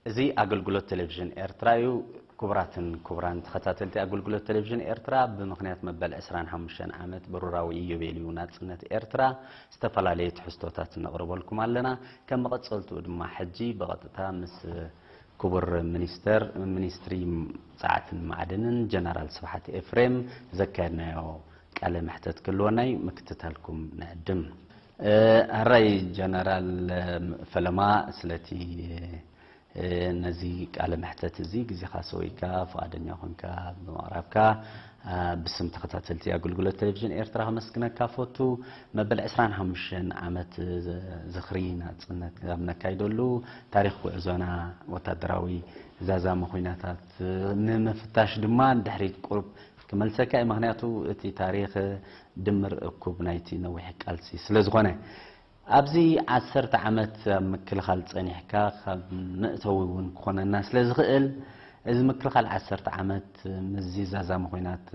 እዚ ኣገልግሎት ቴሌቪዥን ኤርትራ እዩ። ክቡራትን ክቡራን ተኸታተልቲ ኣገልግሎት ቴሌቪዥን ኤርትራ፣ ብምኽንያት መበል ዕስራን ሓሙሽተን ዓመት ብሩራዊ ኢዮቤልዩ ናጽነት ኤርትራ፣ ዝተፈላለዩ ትሕዝቶታት ነቕርበልኩም ኣለና። ከም መቐጸልትኡ ድማ፣ ሕጂ ብቐጥታ ምስ ክቡር ሚኒስተር ሚኒስትሪ ጸዓትን ማዕድንን ጀነራል ስብሓት ኤፍሬም ዘካየድናዮ ቃለ መሕተት ክህልወና እዩ። ምክትታልኩም ንዕድም። እ፣ ሕራይ ጀነራል ፈለማ፣ ስለቲ ነዚ ቃለ መሕተት እዚ ግዜኻ ሰዊእካ ፍቓደኛ ኮንካ ብምቕራብካ፣ እ፣ ብስም ተኸታተልቲ ኣገልግሎት ቴሌቪዥን ኤርትራ ከመስግነካ ፈቱ። መበል ዕስራን ሓሙሽተን ዓመት ዝኽሪ ናጽነት ኣብ ነካይደሉ፣ ታሪኽ ጉዕዞና፣ ወታደራዊ ዛዛሚ ኹናታት ንምፍታሽ ድማ ንድሕሪት ቁሩብ ክመልሰካ እዩ። ምኽንያቱ እቲ ታሪኽ ድምር እኩብ ናይቲ ነዊሕ ቃልሲ ስለ ዝኾነ። ኣብዚ ዓሰርተ ዓመት ኣብ ምክልኻል ጸኒሕካ፣ ካብ መእተዊ እውን ክኾነና ስለ ዝኽእል፣ እዚ ምክልኻል ዓሰርተ ዓመት ምስዚ ዛዛሚ ኹናት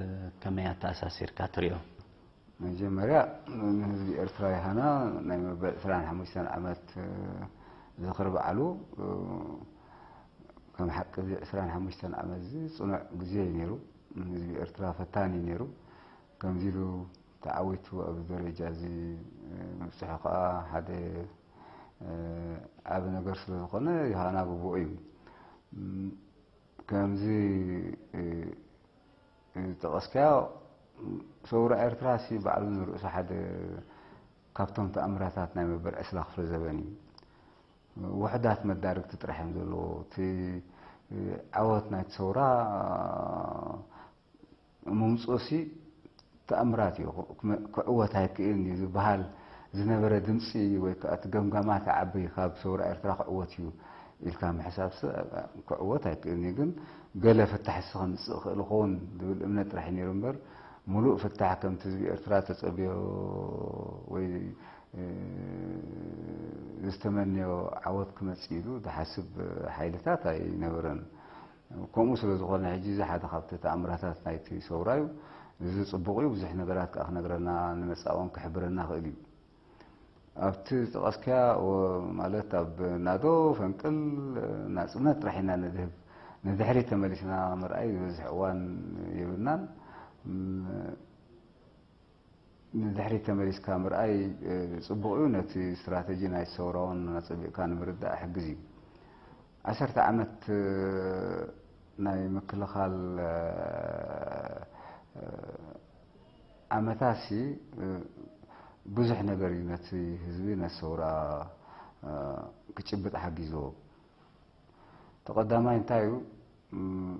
ከመይ ኣተኣሳሲርካ ትሪኦ? መጀመርያ፣ ንህዝቢ ኤርትራ ይሃና ናይ መበል ዕስራን ሓሙሽተን ዓመት ዝኽሪ በዓሉ፣ ከም ሓቂ እዚ ዕስራን ሓሙሽተን ዓመት እዚ ጽኑዕ ግዜ እዩ ነይሩ። ንህዝቢ ኤርትራ ፈታኒ እዩ ነይሩ። ከምዚ ኢሉ ተዓዊቱ ኣብዚ ደረጃ እዚ ምብጽሑ ከኣ ሓደ፣ እ፣ ዓቢ ነገር ስለ ዝኾነ፣ ዮሃና ግቡኡ እዩ። እም፣ ከምዚ፣ እ፣ ዝጠቐስካዮ፣ ሰውራ ኤርትራ ሲ ባዕሉ ንርእሱ ሓደ ካብቶም ተኣምራታት ናይ መበል ዕስራ ክፍለ ዘበን እዩ። ውሑዳት መዳርግቲ ጥራሕ እዮም ዘለዎ። እቲ፣ እ፣ ዓወት ናይቲ ሰውራ ምምጽኡሲ ተኣምራት እዩ። ክመ-፣ ክዕወት ኣይክእልን እዩ ዝበሃል ዝነበረ ድምጺ ወይ ከኣ እቲ ገምጋማት ዓቢ ካብ ሰውራ ኤርትራ ክዕወት እዩ ኢልካ ምሕሳብሲ ክዕወት ኣይክእልን እዩ። ግን ገለ ፍታሕሲ ከምጽእ ይኽእል ይኸውን ዝብል እምነት ጥራሕ እዩ ነይሩ እምበር፣ ምሉእ ፍታሕ ከምቲ ህዝቢ ኤርትራ ተጸብዮ ወይ፣ እ፣ ዝተመንዮ ዓወት ክመጽእ ኢሉ ዝሓስብ ሓይልታት ኣይነበረን። ከምኡ ስለ ዝኾነ፣ ሕጂ እዚ ሓደ ካብቲ ተኣምራታት ናይቲ ሰውራ እዩ። እዚ ጽቡቕ እዩ። ብዙሕ ነገራት ከኣ ክነግረና፣ ንመጻኢ እውን ክሕብረና ክእል እዩ። ኣብቲ ዝጠቐስካያ፣ ወ-፣ ማለት ኣብ ናዶ ፈንቅል ናጽነት ጥራሕ ኢና ንድህብ። ንድሕሪት ተመሊስና ምርኣይ ዝበዝሕ እዋን የብልናን። ም-፣ ንድሕሪት ተመሊስካ ምርኣይ፣ እ፣ ጽቡቕ እዩ። ነቲ ስትራተጂ ናይ ሰውራ እውን ኣጸቢቕካ ንምርዳእ ይሕግዝ እዩ። ዓሰርተ ዓመት፣ እ፣ ናይ ምክልኻል፣ እ፣ እ፣ ዓመታሲ፣ እ፣ ብዙሕ ነገር እዩ ነቲ ህዝቢ፣ ነቲ ሰውራ፣ እ፣ ክጭብጥ ሓጊዝዎ። እቲ ቀዳማይ እንታይ እዩ? እም፣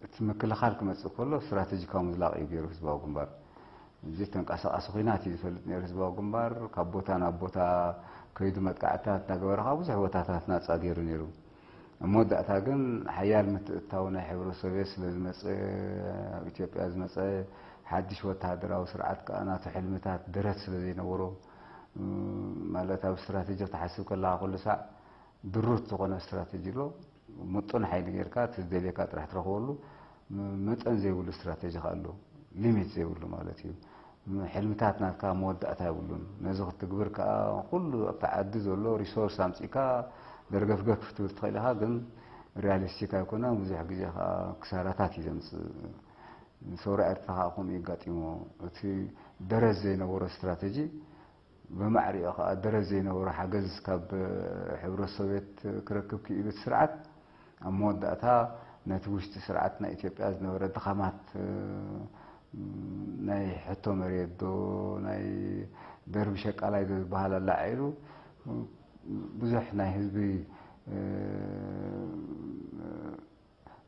እቲ ምክልኻል ክመጽእ ከሎ ስትራተጂካዊ ምዝላቕ እዩ ገይሩ ህዝባዊ ግንባር። እዚ ተንቀሳቓሲ ኹናት እዩ ዝፈልጥ ነይሩ ህዝባዊ ግንባር። ካብ ቦታ ናብ ቦታ ከይዱ መጥቃዕትታት እናገበረ፣ ካብ ብዙሕ ቦታታት ናጻ ገይሩ ነይሩ። ኣብ መወዳእታ ግን ሓያል ምትእትታው ናይ ሕብረት ሶቪየት ስለ ዝመጸ፣ ኣብ ኢትዮጵያ ዝመጸ ሓድሽ ወተሃደራዊ ስርዓት ከኣ ናቱ ሕልምታት ደረት ስለ ዘይነበሮ፣ እም፣ ማለት ኣብ ስትራተጂ ክትሓስብ ከለኻ ኩሉ ሳዕ ድሩት ዝኾነ ስትራተጂ ኣሎ። ምጡን ሓይሊ ጌርካ እቲ ዝደልየካ ጥራሕ ትረኽበሉ፣ ም-፣ መጠን ዘይብሉ ስትራተጂ ከኣ ኣሎ። ሊሚት ዘይብሉ ማለት እዩ። ም-፣ ሕልምታት ናትካ መወዳእታ የብሉን። ነዚ ክትግብር ከኣ ኩሉ ኣብቲ ዓዲ ዘሎ ሪሶርስ ኣምጺእካ ደርገፍገፍ ክትብል ትኽእል ኢኻ፣ ግን ሪያሊስቲክ ኣይኮነን። ብዙሕ ግዜ ከኣ ክሳራታት እዩ ዘምጽእ። ሰውራ ኤርትራ ከኣ ከምኡ እዩ ኣጋጢሞ። እቲ ደረት ዘይነበሮ ስትራተጂ ብማዕሪኡ ከኣ ደረት ዘይነበሮ ሓገዝ ካብ ሕብረት ሶቪየት ክረክብ ክኢሉ እቲ ስርዓት፣ ኣብ መወዳእታ ነቲ ውሽጢ ስርዓት ናይ ኢትዮጵያ ዝነበረ ድኻማት፣ እ፣ ናይ ሕቶ መሬት ዶ፣ ናይ ደርቢ ሸቃላይ ዶ ዝበሃል ኣላዒሉ፣ ብዙሕ ናይ ህዝቢ፣ እ፣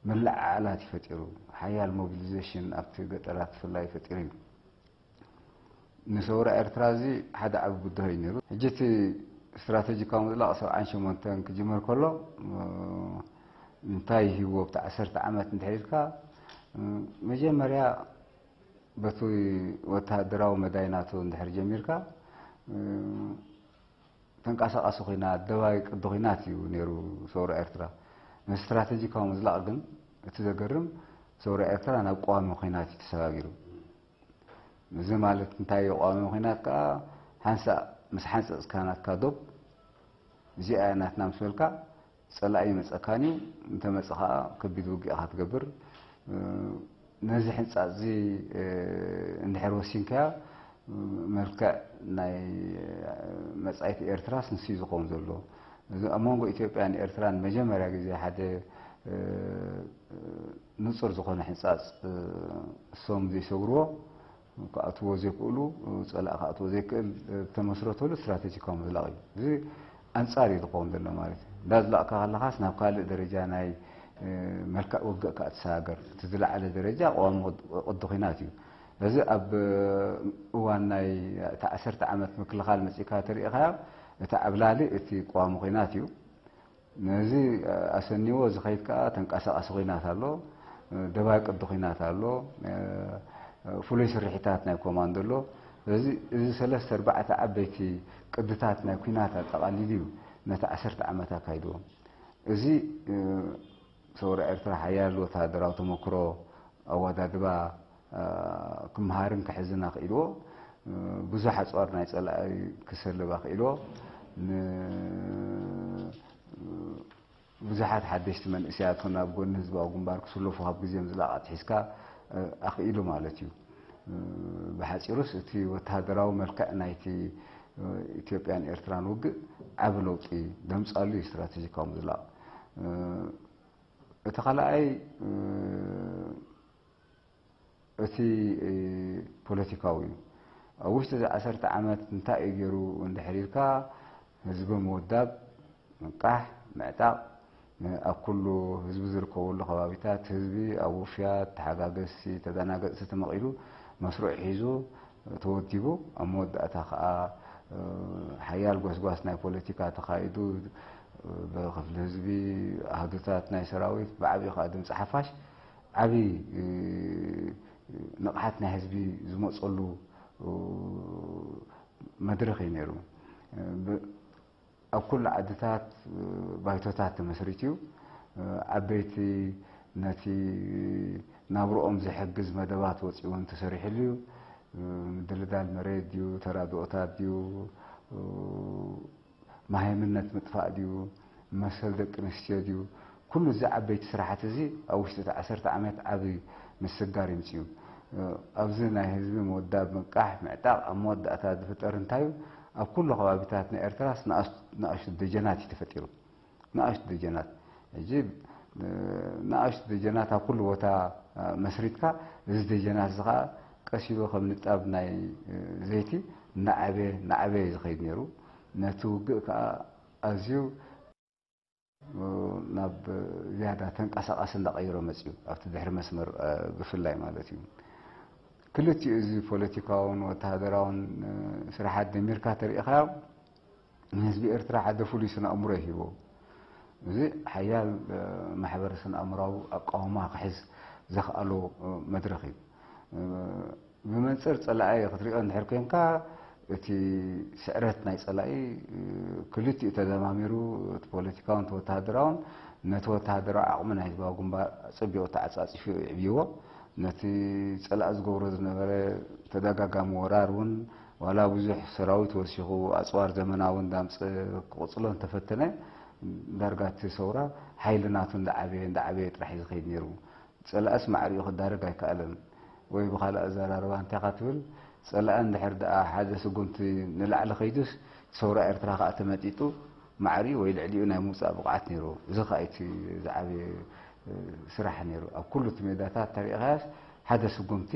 ምልዕዓላት እዩ ፈጢሩ። ሓያል ሞቢሊዜሽን ኣብቲ ገጠራት ብፍላይ ፈጢሩ እዩ። ንሰውራ ኤርትራ እዚ ሓደ ዓቢ ብድሆ እዩ ነይሩ። ሕጂ እቲ ስትራተጂካዊ ምጥላቕ ሰብዓን ሸሞንተን ክጅምር ከሎ፣ እ፣ እንታይ ይህዎ ኣብቲ ዓሰርተ ዓመት እንድሕር ኢልካ፣ እ፣ መጀመርያ በቲ ወተሃደራዊ መዳይ ናቱ እንድሕር ጀሚርካ፣ እ፣ ተንቀሳቓሲ ኹናት፣ ደባይ ቅዲ ኹናት እዩ ነይሩ ሰውራ ኤርትራ። ንስትራተጂካዊ ምዝላቕ ግን እቲ ዘገርም ሰውራ ኤርትራ ናብ ቀዋሚ ኹናት እዩ ተሰጋጊሩ። እዚ ማለት እንታይ እዩ? ቀዋሚ ኹናት ከኣ ሓንሳእ ምስ ሓንጸጽካ ናትካ ዶብ፣ እዚኣ እያ ናትና ምስ በልካ፣ ጸላኢ ይመጸካን እዩ። እንተ መጸ ከኣ ከቢድ ውግእ ኢኻ ትገብር። ነዚ ሕንጻጽ እዚ እንድሕር ወሲንካዮ፣ መልክዕ ናይ መጻኢት ኤርትራስ ንሱ እዩ ዝኸውን ዘሎ። እዚ ኣብ መንጎ ኢትዮጵያን ኤርትራን መጀመርያ ግዜ ሓደ ንጹር ዝኾነ ሕንጻጽ እሶም ዘይሰግርዎ፣ ክኣትዎ ዘይክእሉ፣ ጸላኢ ክኣትዎ ዘይክእል ዝተመስረተሉ ስትራቴጂካዊ ምዝላቕ እዩ። እዚ ኣንጻር እዩ ዝኸውን ዘሎ ማለት እዩ። እንዳ ዝላቕካ ከለኻስ ናብ ካልእ ደረጃ ናይ መልክዕ ውግእ ከኣ ትሰጋገር። እቲ ዝለዓለ ደረጃ ቀዋሚ ቅዲ ኲናት እዩ። እዚ ኣብ እዋን ናይ እቲ ዓሰርተ ዓመት ምክልኻል መጺእካ ተሪኢኻዮ፣ እቲ ዓብላሊ እቲ ቀዋሚ ኲናት እዩ። ነዚ ኣሰኒዎ ዝኸይድ ከኣ ተንቀሳቓሲ ኲናት ኣሎ፣ ደባይ ቅዲ ኲናት ኣሎ፣ ፍሉይ ስርሒታት ናይ ኮማንዶ ኣሎ። ስለዚ እዚ ሰለስተ ኣርባዕተ ዓበይቲ ቅድታት ናይ ኲናት ኣጠቓሊሉ እዩ ነቲ ዓሰርተ ዓመት ኣካይድዎ። እዚ ሰውራ ኤርትራ ሓያል ወተሃደራዊ ተመክሮ ኣወዳድባ ክመሃርን ክሕዝን ኣኽኢልዎ። ብዙሕ ኣጽዋር ናይ ጸላኢ ክሰልብ ኣኽኢልዎ። ን-፣ ብዙሓት ሓደሽቲ መንእሰያት እውን ኣብ ጎኒ ህዝባዊ ግንባር ክስለፉ ካብ ግዜኦም ዝለኣቕ ኣትሒዝካ ኣኽኢሉ ማለት እዩ። ብሓጺሩስ እቲ ወተሃደራዊ መልክዕ ናይቲ ኢትዮጵያን ኤርትራን ውግእ ዓቢ ለውጢ ደምጻሉ እዩ ስትራቴጂካዊ ምዝላቕ። እቲ ካልኣይ እቲ ፖለቲካዊ እዩ። ኣብ ውሽጢ እዚ ዓሰርተ ዓመት እንታይ እዩ ገይሩ እንድሕር ኢልካ፣ ህዝቢ ምውዳብ፣ ምንቃሕ፣ ምዕጣቕ፣ ኣብ ኩሉ ህዝቢ ዝርከበሉ ከባቢታት ህዝቢ ኣብ ውፍያት፣ ተሓጋገዝቲ፣ ተደናገጽቲ ተመቒሉ መስርዑ ሒዙ ተወዲቡ፣ ኣብ መወዳእታ ከኣ ሓያል ጎስጓስ ናይ ፖለቲካ ተኻይዱ፣ ብክፍሊ ህዝቢ፣ ኣሃዱታት ናይ ሰራዊት፣ ብዓቢኡ ከኣ ድምፂ ሓፋሽ ዓቢ ንቕሓት ናይ ህዝቢ ዝመፀሉ መድረኽ እዩ ነይሩ። ብ-፣ ኣብ ኩሉ ዓድታት ባይቶታት ተመስሪቱ እዩ። ዓበይቲ ነቲ ናብርኦም ዝሕግዝ መደባት ወፂኡ እውን ተሰሪሕሉ እዩ። ምድልዳል መሬት ድዩ፣ ተራድኦታት ድዩ፣ መሃይምነት ምጥፋእ ድዩ፣ መሰል ደቂ ኣንስትዮ ድዩ፣ ኩሉ እዚ ዓበይቲ ስራሓት እዚ ኣብ ውሽጢ እቲ ዓሰርተ ዓመት ዓቢ ምስጋር የምፅኡ። ኣብዚ ናይ ህዝቢ ምውዳብ፣ ምንቃሕ፣ ምዕጣቕ ኣብ መወዳእታ ዝፍጠር እንታይ እዩ? ኣብ ኩሉ ከባቢታት ናይ ኤርትራስ ንኣሽ-፣ ንኣሽቱ ደጀናት እዩ ተፈጢሩ። ንኣሽቱ ደጀናት። ሕጂ ንኣሽቱ ደጀናት ኣብ ኩሉ ቦታ መስሪትካ፣ እዚ ደጀናት እዚ ኸዓ ቀስ ኢሉ ከም ንጣብ ናይ ዘይቲ እናዓበየ፣ እናዓበየ እዩ ዝኸይድ ነይሩ። ነቲ ውግእ ከኣ ኣዝዩ ናብ ዝያዳ ተንቀሳቓሲ እንዳቐየሮ መጺኡ፣ ኣብቲ ድሕሪ መስመር፣ እ፣ ብፍላይ ማለት እዩ። ክልቲኡ እዚ ፖለቲካውን ወተሃደራውን፣ እ፣ ስራሓት ደሚርካ ተሪኢኻዮ፣ ንህዝቢ ኤርትራ ሓደ ፍሉይ ስነ ኣእምሮ ይሂቦ። እዚ ሓያል፣ እ፣ ማሕበረ ስነ ኣእምራዊ ኣቃውማ ክሕዝ ዘኽኣሎ፣ እ፣ መድረኽ እዩ። እ፣ ብመንጽር ጸላኢ ክትሪኦ እንድሕር ኮንካ፣ እቲ ስዕረት ናይ ጸላኢ፣ እ፣ ክልቲኡ ተደማሚሩ፣ እቲ ፖለቲካውን እቲ ወተሃደራውን፣ ነቲ ወተሃደራዊ ዓቕሚ ናይ ህዝባዊ ግንባር ኣጸቢቑ ተዓጻጺፉ የዕብይዎ። ነቲ ጸላኢ ዝገብሮ ዝነበረ ተደጋጋሚ ወራር እውን፣ ዋላ ብዙሕ ሰራዊት ወሲኹ፣ ኣጽዋር ዘመናዊ እንዳምጸ ክቕጽሎ እንተፈተነ፣ ዳርጋ እቲ ሰውራ ሓይሊ ናቱ እንዳዓበየ፣ እንዳዓበየ ጥራሕ እዩ ዝኸይድ ነይሩ። ጸላእስ ማዕሪኡ ክዳረግ ኣይከኣለን። ወይ ብኻልእ ኣዘራርባ እንታይ ኢኻ ትብል? ጸላኢ እንድሕር ደኣ ሓደ ስጉምቲ ንላዕሊ ከይዱስ፣ ሰውራ ኤርትራ ከኣ ተመጢጡ ማዕሪኡ ወይ ልዕሊኡ ናይ ምውጻእ ብቕዓት ነይርዎ። እዚ ከኣ እቲ ዝዓበየ፣ እ፣ ስራሕ ነይሩ። ኣብ ኩሉ እቲ ሜዳታት ተሪኢኻያስ ሓደ ስጉምቲ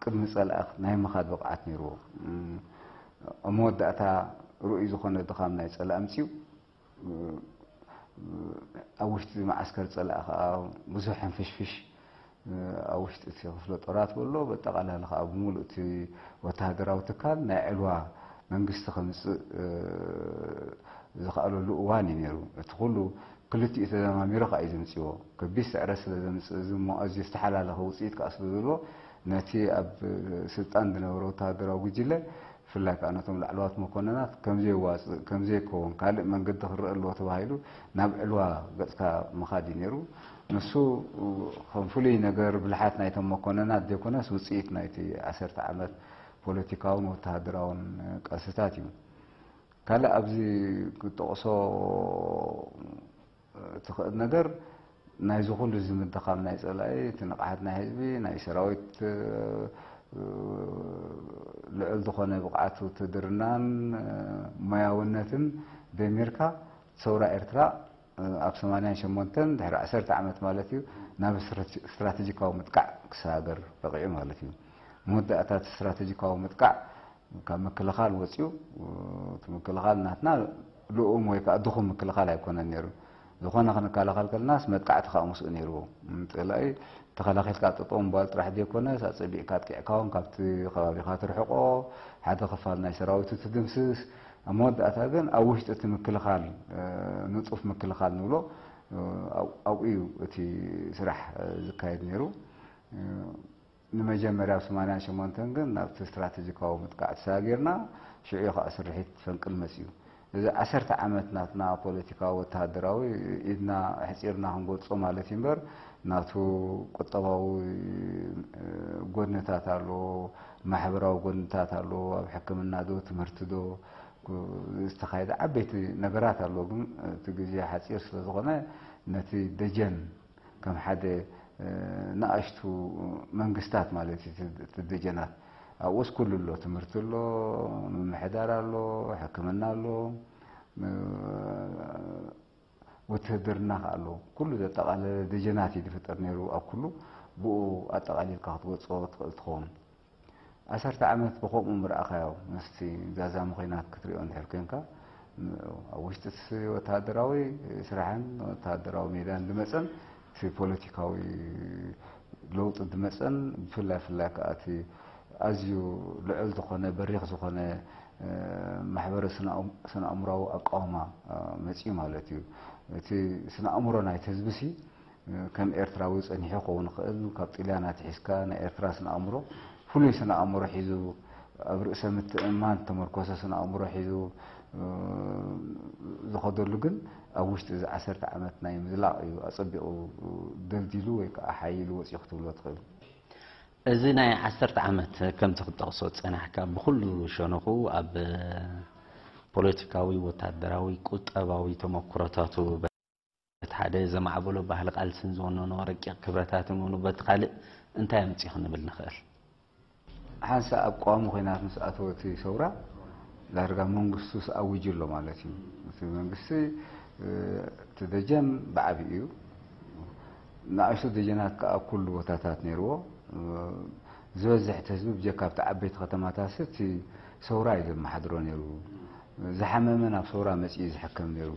ቅድሚ ጸላኢ ናይ ምኻድ ብቕዓት ነይርዎ። እም፣ ኣብ መወዳእታ ርኡይ ዝኾነ ድኻም ናይ ጸላኢ ኣምጺኡ። ኣብ ውሽጢ መዓስከር ጸላኢ ከኣ ብዙሕ ሕንፍሽፍሽ፣ ኣብ ውሽጢ እቲ ክፍለ ጦራት በሎ፣ በጠቓላላ ከኣ ብምሉእ እቲ ወተሃደራዊ ትካል ናይ ዕልዋ መንግስቲ ከምጽእ ዝኸኣለሉ እዋን እዩ ነይሩ። እቲ ኩሉ ክልቲኡ ተደማሚሩ ከኣ እዩ ዘምጽእዎ። ከቢድ ስዕረት ስለ ዘምጽእ፣ እዚ እሞ ኣዝዩ ዝተሓላለኸ ውጽኢት ከኣ ስለ ዘለዎ፣ ነቲ ኣብ ስልጣን ዝነበረ ወተሃደራዊ ጉጅለ፣ ብፍላይ ከኣ ነቶም ላዕለዋት መኮንናት ከም ዘየዋጽእ፣ ከም ዘይከውን፣ ካልእ መንገዲ ክረአ ኣለዎ ተባሂሉ ናብ ዕልዋ ገጽካ ምኻድ እዩ ነይሩ። ንሱ ከም ፍሉይ ነገር ብልሓት ናይቶም መኮንናት ዘይኮነስ ውጽኢት ናይቲ ዓሰርተ ዓመት ፖለቲካውን ወተሃደራውን ቃልስታት እዩ። ካልእ ኣብዚ ክጠቕሶ እቲ ክእት ነገር ናይዚ ኩሉ እዚ ምድኻም ናይ ጸላኢ፣ እቲ ንቕሓት ናይ ህዝቢ፣ ናይ ሰራዊት፣ እ፣ ልዑል ዝኾነ ብቕዓት ውትድርናን፣ እ፣ ሞያውነትን ደሚርካ ሰውራ ኤርትራ፣ እ፣ ኣብ ሰማንያን ሸሞንተን ድሕሪ ዓሰርተ ዓመት ማለት እዩ፣ ናብ ስትራተ-፣ ስትራተጂካዊ ምጥቃዕ ክሰጋገር በቒዑ ማለት እዩ። መወዳእታ እቲ ስትራተጂካዊ ምጥቃዕ ካብ ምክልኻል ወጺኡ፣ እቲ ምክልኻል ናትና ልኡም ወይ ከዓ ድኹም ምክልኻል ኣይኮነን ነይሩ። ዝኾነ ክንከላኸል ከለናስ መጥቃዕቲ ከዓ ምስኡ ነይርዎ። ጸላኢ ተኸላኺልካ ጠጠው ምባል ጥራሕ ዘይኮነስ፣ ኣጸቢቕካ ኣጥቂዕካ እውን ካብቲ ከባቢኻ ትርሕቆ፣ ሓደ ክፋል ናይ ሰራዊቱ ትድምስስ። ኣብ መወዳእታ ግን ኣብ ውሽጢ እቲ ምክልኻል፣ እ፣ ንጡፍ ምክልኻል ንብሎ፣ እ፣ ኣብ-፣ ኣብኡ እዩ እቲ ስራሕ፣ እ፣ ዝካየድ ነይሩ። እ፣ ንመጀመርያ ኣብ ሰማንያን ሸሞንተን ግን ናብቲ ስትራተጂካዊ ምጥቃዕ ተሰጋጊርና፣ ሽዑ እዩ ከዓ ስርሒት ፈንቅል መጺኡ። እዚ ዓሰርተ ዓመት ናትና ፖለቲካዊ፣ ወተሃደራዊ ኢድና ኣሕጺርና ክንገልጾ ማለት እዩ እምበር፣ ናቱ ቁጠባዊ፣ እ፣ ጎድንታት ኣለዎ፣ ማሕበራዊ ጎድንታት ኣለዎ፣ ኣብ ሕክምና ዶ፣ ትምህርቲ ዶ፣ እ፣ ዝተኻየደ ዓበይቲ ነገራት ኣለዎ። ግን እቲ ግዜ ሓጺር ስለ ዝኾነ ነቲ ደጀን ከም ሓደ፣ እ፣ ንኣሽቱ መንግስታት ማለት እዩ። እቲ፣ እቲ ደጀናት ኣብኡስ ኩሉ ኣሎ፣ ትምህርቲ ኣሎ፣ ምምሕዳር ኣሎ፣ ሕክምና ኣሎ፣ እ፣ ውትህድርና ከኣ ኣሎ። ኩሉ ዘጠቓለለ ደጀናት እዩ ዝፍጠር ነይሩ። ኣብ ኩሉ ብኡ ኣጠቓሊልካ ክትገልጾ ትኽእል ትኸውን። ዓሰርተ ዓመት ብኸምኡ ምርኣኻዮ፣ ምስቲ ዛዛሚ ኹናት ክትሪኦ እንድሕር ኮንካ፣ ን-፣ ኣብ ውሽጢ እቲ ወተሃደራዊ ስራሕን ወተሃደራዊ ሜዳን ዝመጸን፣ እቲ ፖለቲካዊ ለውጢ ዝመጸን፣ ብፍላይ፣ ፍላይ ከኣ እቲ ኣዝዩ ልዑል ዝኾነ፣ በሪኽ ዝኾነ፣ እ፣ ማሕበረ ስነ-፣ ስነ-ኣእምሮኣዊ ኣቃውማ፣ እ፣ መጺኡ ማለት እዩ። እቲ ስነ-ኣእምሮ ናይቲ ህዝቢ ሲ፣ ከም ኤርትራዊ ጸኒሑ ክኸውን ይኽእል። ካብ ጥልያን ኣትሒዝካ ናይ ኤርትራ ስነ ኣእምሮ፣ ፍሉይ ስነ ኣእምሮ ሒዙ፣ ኣብ ርእሰ ምትእምማን ዝተመርኮሰ ስነ ኣእምሮ ሒዙ፣ እ፣ ዝኸደሉ ግን ኣብ ውሽጢ እዚ ዓሰርተ ዓመት ናይ ምዝላቕ እዩ ኣጸቢቑ ደልዲሉ ወይ ከዓ ሓይሉ ወጺኡ ክትብሎ ትኽእል። እዚ ናይ ዓሰርተ ዓመት ከምቲ ክትጠቕሶ ዝጸናሕካ ብኹሉ ሸነኹ ኣብ ፖለቲካዊ፣ ወታደራዊ፣ ቁጠባዊ ተመኩሮታቱ በቲ ሓደ ዘማዕበሎ ባህሊ ቃልስን ዝወነኖ ረቂቕ ክብረታትን ምኑ በቲ ካልእ እንታይ ኣምጺኡ ክንብል ንኽእል? ሓንሳእ ኣብ ቀዋሚ ኲናት ምስ ኣተወ እቲ ሰውራ፣ ዳርጋ መንግስቱ ኣዊጁ ኣሎ ማለት እዩ። እቲ መንግስቲ፣ እ፣ እቲ ደጀን ብዓቢኡ እዩ። ንኣሽቱ ደጀናት ከኣ ኣብ ኩሉ ቦታታት ነይርዎ። እ፣ ዝበዝሕ እቲ ህዝቢ ብጀካ ኣብቲ ዓበይቲ ከተማታት እቲ ሰውራ እዩ ዘመሓድሮ ነይሩ። ዝሓመመ ናብ ሰውራ መጺኡ እዩ ዝሕከም ነይሩ።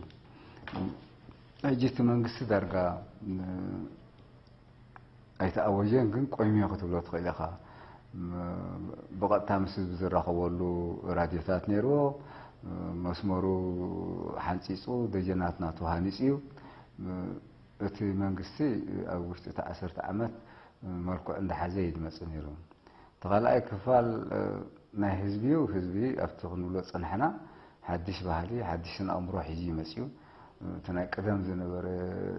ሕጂ እቲ መንግስቲ ዳርጋ፣ እ፣ ኣይተኣወጀን፣ ግን ቆይምዮ ክትብሎ ትኽእል ኢኻ። ም-፣ ብቐጥታ ምስ ህዝቢ ዝራኸበሉ ራድዮታት ነይርዎ። መስመሩ ሓንጺጹ፣ ደጀናት ናቱ ሃኒጹ እዩ። እቲ መንግስቲ ኣብ ውሽጢ እቲ ዓሰርተ ዓመት መልክዑ እንዳሓዘ እዩ ዝመጽእ ነይሩ። እቲ ካልኣይ ክፋል፣ እ፣ ናይ ህዝቢ እዩ። ህዝቢ ኣብቲ ክንብሎ ዝጸናሕና ሓድሽ ባህሊ፣ ሓድሽ ስነ ኣእምሮ ሒዙ እዩ መጺኡ። እቲ ናይ ቀደም ዝነበረ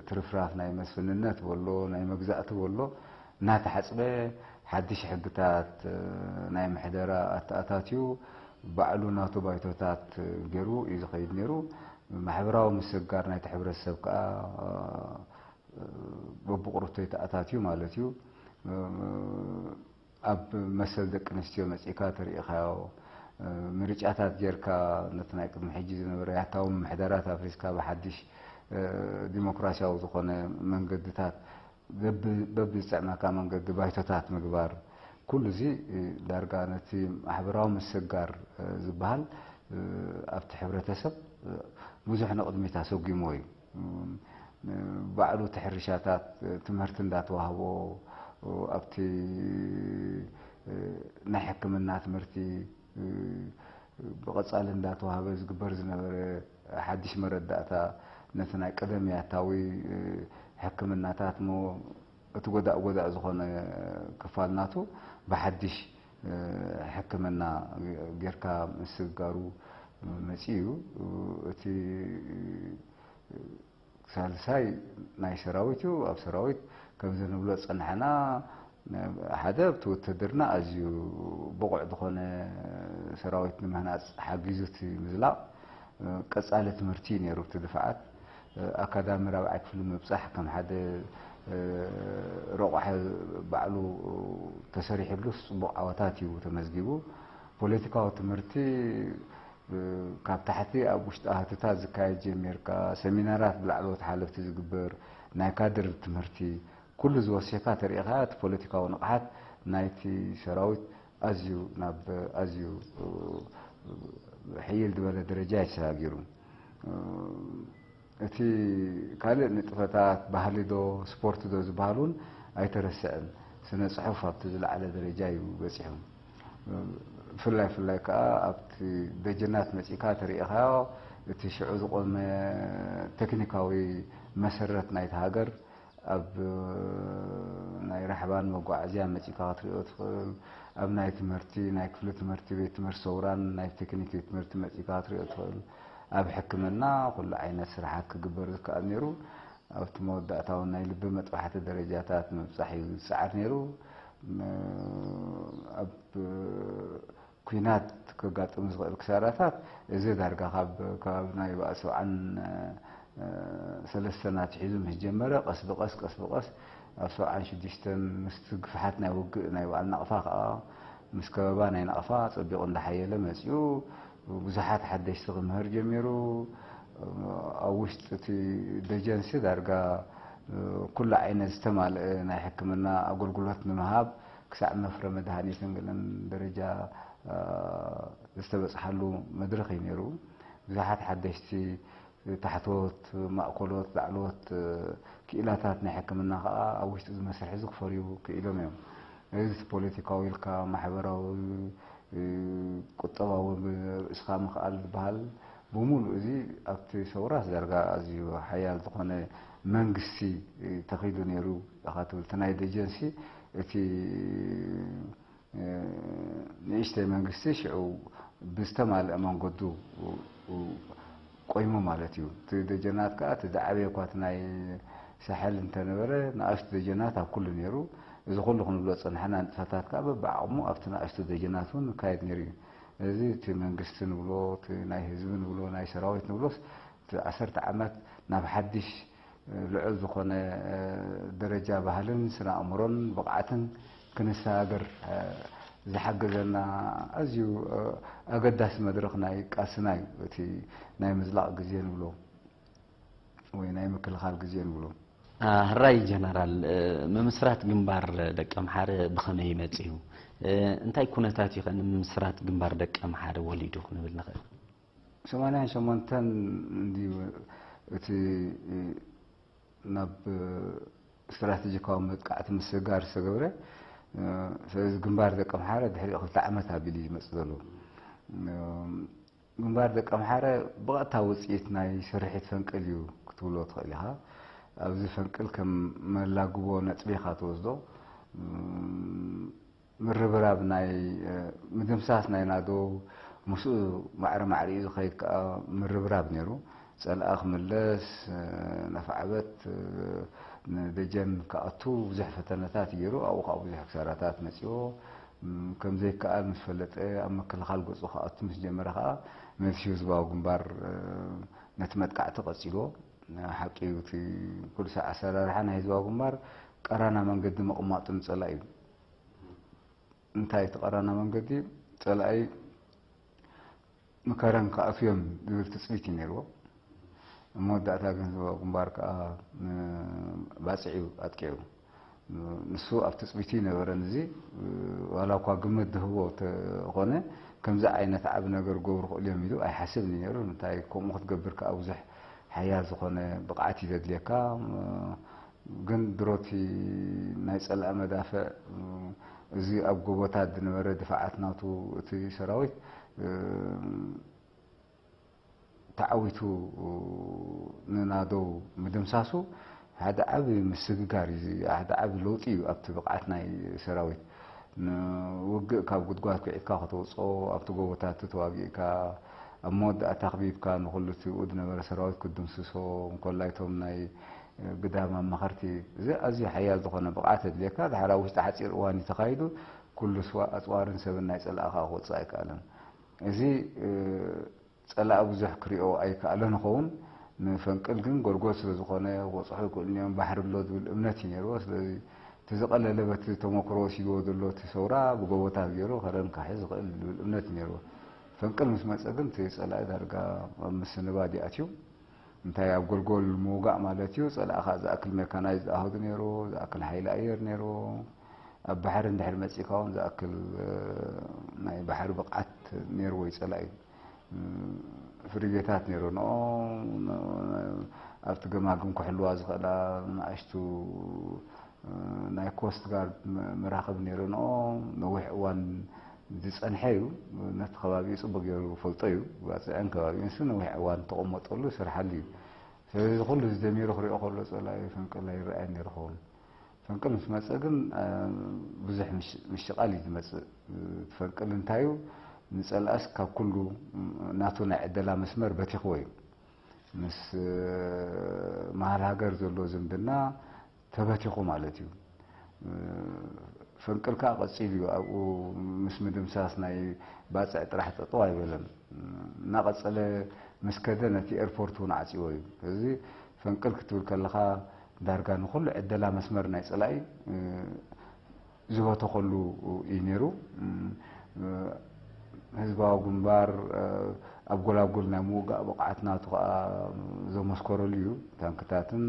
ትርፍራፍ ናይ መስፍንነት በሎ፣ ናይ መግዛእቲ በሎ፣ እናተሓጽበ ሓድሽ ሕግታት፣ እ፣ ናይ ምሕደራ ኣተኣታትዩ፣ ባዕሉ ናቱ ባይቶታት ገይሩ እዩ ዝኸይድ ነይሩ። ማሕበራዊ ምስግጋር ናይቲ ሕብረተሰብ ከኣ፣ እ፣ በብቕርብቱ ተኣታትዩ ማለት እዩ። እ፣ ኣብ መሰል ደቂ ኣንስትዮ መጺእካ ተሪኢኻዮ፣ እ፣ ምርጫታት ጌርካ ነቲ ናይ ቅድሚ ሕጂ ዝነበረ ያታዊ ምምሕዳራት ኣፍሪስካ ብሓድሽ፣ እ፣ ዲሞክራሲያዊ ዝኾነ መንገድታት በቢ-፣ በብዝጥዕመካ መንገዲ ባይቶታት ምግባር፣ ኩሉ እዚ፣ እ፣ ዳርጋ ነቲ ማሕበራዊ ምስግጋር፣ እ፣ ዝበሃል፣ እ፣ ኣብቲ ሕብረተሰብ፣ እ፣ ብዙሕ ንቕድሚት ኣሰጒምዎ እዩ። እ፣ ባዕሉ እቲ ሕርሻታት፣ እ፣ ትምህርቲ እንዳተዋህቦ፣ እ፣ ኣብቲ፣ እ፣ ናይ ሕክምና ትምህርቲ፣ እ፣ ብቐጻሊ እንዳተዋህበ ዝግበር ዝነበረ ሓድሽ መረዳእታ፣ ነቲ ናይ ቀደም ያታዊ፣ እ፣ ሕክምናታት እሞ እቲ ጎዳእ ጎዳእ ዝኾነ ክፋል ናቱ ብሓድሽ፣ እ፣ ሕክምና ጌርካ ምስግጋሩ መጺኡ እዩ። እቲ ሳልሳይ ናይ ሰራዊት እዩ። ኣብ ሰራዊት ከምዚ ንብሎ ዝጸናሕና፣ ሓደ ኣብቲ ውትድርና ኣዝዩ ብቑዕ ዝኾነ ሰራዊት ንምህናጽ ሓጊዙ እቲ ምዝላቕ፣ ቀጻሊ ትምህርቲ እዩ ነይሩ። እቲ ድፍዓት ኣካዳሚ ራብዓይ ክፍሊ ምብጻሕ ከም ሓደ ረቑሐ ባዕሉ ተሰሪሕሉስ ጽቡቕ ዓወታት እዩ ተመዝጊቡ። ፖለቲካዊ ትምህርቲ ካብ ታሕቲ ኣብ ውሽጢ ኣህትታት ዝካየድ ጀሚርካ፣ ሰሚናራት ብላዕለዎት ሓለፍቲ ዝግበር፣ ናይ ካድር ትምህርቲ፣ ኩሉ ዝወሲካ ተሪኢኻ እቲ ፖለቲካዊ ንቕሓት ናይቲ ሰራዊት ኣዝዩ ናብ ኣዝዩ ሕይል ዝበለ ደረጃ ይሰጋጊሩ። እቲ ካልእ ንጥፈታት ባህሊ ዶ ስፖርት ዶ ዝበሃል እውን ኣይተረስዕን። ስነ ጽሑፍ ኣብቲ ዝለዓለ ደረጃ እዩ በጺሑ። ብፍላይ ፍላይ ከዓ ኣብቲ ደጀናት መጺእካ ተሪኢኻዮ እቲ ሽዑ ዝቆመ ቴክኒካዊ መሰረት ናይቲ ሃገር ኣብ ናይ ራሕባን መጓዓዝያን መጺእካ ክትሪኦ ትኽእል። ኣብ ናይ ትምህርቲ ናይ ክፍሊ ትምህርቲ ቤት ትምህርቲ ሰውራን ናይ ቴክኒክ ቤት ትምህርቲ መጺእካ ክትሪኦ ትኽእል። ኣብ ሕክምና ኩሉ ዓይነት ስራሓት ክግበር ዝከኣል ነይሩ። ኣብቲ መወዳእታ እውን ናይ ልቢ መጥባሕቲ ደረጃታት ንምብጻሕ እዩ ዝጸዓር ነይሩ። ኣብ ኲናት ከጋጥም ዝኽእል ክሳራታት እዚ ዳርጋ ካብ ከባቢ ናይ ባእ ሰብዓን ሰለስተን ኣትሒዙ ምስ ጀመረ ቀስ ብቐስ ቀስ ብቐስ ኣብ ሰብዓን ሽዱሽተን ምስቲ ግፍሓት ናይ ውግእ ናይ በዓል ናቕፋ ከዓ ምስ ከበባ ናይ ናቕፋ ጸቢቑ እንዳሓየለ መጺኡ ብዙሓት ሓደሽቲ ክምህር ጀሚሩ። ኣብ ውሽጢ እቲ ደጀንሲ ዳርጋ ኩሉ ዓይነት ዝተማልአ ናይ ሕክምና ኣገልግሎት ንምሃብ ክሳዕ መፍረ መድሃኒትን ገለን ደረጃ ዝተበጽሓሉ መድረኽ እዩ ነይሩ። ብዙሓት ሓደሽቲ ታሕተዎት፣ ማእከሎት፣ ላዕለዎት ክኢላታት ናይ ሕክምና ከዓ ኣብ ውሽጢ እዚ መስርሕ እዚ ክፈርዩ ክኢሎም እዮም። እዚ ፖለቲካዊ ኢልካ ማሕበራዊ፣ ቁጠባዊ ርእስኻ ምኽኣል ዝበሃል ብምሉእ እዚ ኣብቲ ሰውራ ዳርጋ ኣዝዩ ሓያል ዝኾነ መንግስቲ ተኺሉ ነይሩ ኢኻ ትብል። እቲ ናይ ደጀንሲ እቲ ንእሽተይ መንግስቲ ሽዑ ብዝተማልአ መንገዱ ቆይሙ ማለት እዩ። እቲ ደጀናት ከዓ እቲ ዝዓበየ እኳ እቲ ናይ ሳሕል እንተነበረ ንኣሽቱ ደጀናት ኣብ ኩሉ ነይሩ። እዚ ኩሉ ክንብሎ ዝፀናሕና ንጥፈታት ከዓ በብዓቕሙ ኣብቲ ንኣሽቱ ደጀናት እውን ይካየድ ነይሩ እዩ። እዚ እቲ መንግስቲ ንብሎ፣ እቲ ናይ ህዝቢ ንብሎ፣ ናይ ሰራዊት ንብሎስ እቲ ዓሰርተ ዓመት ናብ ሓድሽ ልዑል ዝኾነ ደረጃ ባህልን ስነ ኣእምሮን ብቕዓትን ክንሰጋገር ዝሓገዘና ኣዝዩ ኣገዳሲ መድረኽ ናይ ቃልስና እዩ። እቲ ናይ ምዝላቕ ግዜ ንብሎ ወይ ናይ ምክልኻል ግዜ ንብሎ። ሕራይ ጀነራል፣ ምምስራት ግንባር ደቀምሓረ ብኸመይ መጺኡ? እንታይ ኩነታት እዩ ከ ንምምስራት ግንባር ደቀምሓረ ወሊዱ ክንብል ንኽእል? ሰማንያን ሸሞንተን እንድዩ እቲ ናብ ስትራቴጂካዊ መጥቃዕቲ ምስግጋር ዝተገብረ። ስለዚ ግንባር ደቀምሓረ ድሕሪኡ ክልተ ዓመት ኣቢሉ እዩ ዝመጽእ ዘሎ። ግንባር ደቀምሓረ ብቐጥታ ውጽኢት ናይ ስርሒት ፈንቅል እዩ ክትብሎ ትኽእል ኢኻ። ኣብዚ ፈንቅል ከም መላግቦ ነጥቢ ኢኻ ትወስዶ። ምርብራብ ናይ ምድምሳስ ናይ ናዶ ምስኡ ማዕረ ማዕሪኡ ዝኸይድ ከዓ ምርብራብ ነይሩ። ጸልኣ ክምለስ፣ ነፋዕበት ንደጀን ክኣቱ ብዙሕ ፈተነታት ገይሩ። ኣብኡ ከዓ ብዙሕ ክሳራታት መጺዎ። ከም ዘይከኣል ምስ ፈለጠ ኣብ ምክልኻል ገጹ ክኣቱ ምስ ጀመረ ከዓ መልሲ ህዝባዊ ግንባር ነቲ መጥቃዕቲ ቀጺልዎ። ሓቂ እዩ፣ እቲ ኩሉ ሳዕ ኣሰራርሓ ናይ ህዝባዊ ግንባር ቀራና መንገዲ ምቕማጡ ንጸላኢ እዩ። እንታይ እቲ ቀራና መንገዲ? ጸላኢ ምከረን ክኣትዮም ዝብል ትጽቢት እዩ ነይርዎ። ኣብ መወዳእታ ግን ህዝባዊ ግንባር ከኣ ባጽዕ እዩ ኣጥቂዑ። ንሱ ኣብ ትጽቢቱ ይነበረን። እዚ ዋላ እኳ ግምት ዝህቦ ተኾነ፣ ከምዚ ዓይነት ዓቢ ነገር ክገብሩ ክእሉ እዮም ኢሉ ኣይሓስብን እዩ ነይሩ። እንታይ ከምኡ ክትገብር ከኣ ብዙሕ ሓያል ዝኾነ ብቕዓት እዩ ዘድልየካ። ግን ድሮቲ ናይ ጸላኢ መዳፍዕ፣ እዚ ኣብ ጎቦታት ዝነበረ ድፋዓት ናቱ እቲ ሰራዊት ተዓዊቱ ንናደው ምድምሳሱ ሓደ ዓቢ ምስግጋር እዩ፣ ሓደ ዓቢ ለውጢ እዩ ኣብቲ ብቕዓት ናይ ሰራዊት። ንውግእ ካብ ጉድጓድ ኩዒትካ ከተውጽኦ፣ ኣብቲ ጎቦታት ተዋጊእካ፣ ኣብ መወዳእታ ኣኽቢብካ ንኹሉ እቲ ዝነበረ ሰራዊት ክትድምስሶ፣ እንኮላይ እቶም ናይ ግዳም ኣማኸርቲ፣ እዚ ኣዝዩ ሓያል ዝኾነ ብቕዓት የድልየካ። ድሓር ኣብ ውሽጢ ሓጺር እዋን እዩ ተኻይዱ፣ ኩሉ ስዋ-፣ ኣጽዋርን ሰብን ናይ ጸላኢ ከኣ ክወጽእ ኣይከኣለን። እዚ፣ እ፣ ጸላኢ ብዙሕ ክሪኦ ኣይከኣለን ይኸውን። ንፈንቅል ግን ጎልጎል ስለ ዝኾነ ክበጽሑ ይኽእሉ እዮም፣ ባሕሪ ኣሎ ዝብል እምነት እዩ ነይርዎ። ስለዚ እቲ ዝቐለለ በቲ ተመክሮ ወሲድዎ ዘሎ እቲ ሰውራ ብጎቦታት ገይሩ ከረን ክሕዝ ይኽእል ዝብል እምነት እዩ ነይርዎ። ፈንቅል ምስ መጸ ግን እቲ ጸላኢ ዳርጋ ኣብ ምስንባድ ይኣትዩ። እንታይ ኣብ ጎልጎል ምውጋእ ማለት እዩ። ጸላኢ ከኣ ዝኣክል ሜካናይዝ ኣሃዱ ነይሩ፣ ዝኣክል ሓይሊ ኣየር ነይሩ። ኣብ ባሕሪ እንድሕር መጺእካ እውን ዝኣክል ናይ ባሕሪ ብቕዓት ነይርዎ እዩ ጸላኢ። ፍሪጌታት ነይረንኦ፣ ኣብቲ ገማግም ክሕልዋ ዝኽእላ ንኣሽቱ ናይ ኮስት ጋርድ መራኽብ ነይረንኦ። ነዊሕ እዋን ዝጸንሐ እዩ። ነቲ ከባቢኡ ጽቡቕ ገይሩ ፈልጦ እዩ። ባጽዕን ከባቢኡን ሱ ነዊሕ እዋን ተቐመጠሉ ስርሓሉ እዩ። ስለዚ ኩሉ ዝደሚሩ ክሪኦ ከሎ ጸላኢ ፈንቅል ኣይረኣየን ነይሩ ኸውን። ፈንቅል ምስ መጸ ግን ብዙሕ ምሽቓል እዩ ዝመጽእ። ፈንቅል እንታይ እዩ? ንጸላእስ ካብ ኩሉ ናቱ ናይ ዕደላ መስመር በቲኽዎ እዩ። ምስ መሃል ሃገር ዘሎ ዝምድና ተበቲኹ ማለት እዩ። ፈንቅል ከዓ ቀጺሉ እዩ ኣብኡ ምስ ምድምሳስ ናይ ባጽዕ ጥራሕ ጠጠው ኣይበለን። እናቐጸለ ምስ ከደ ነቲ ኤርፖርት እውን ዓጽዎ እዩ። እዚ ፈንቅል ክትብል ከለኻ ዳርጋ ንኹሉ ዕደላ መስመር ናይ ጸላኢ ዝበተኸሉ እዩ ነይሩ። ህዝባዊ ግንባር ኣብ ጎላጉል ናይ ምውጋእ ብቕዓት ናቱ ከዓ ዘመስከረሉ እዩ። ታንክታትን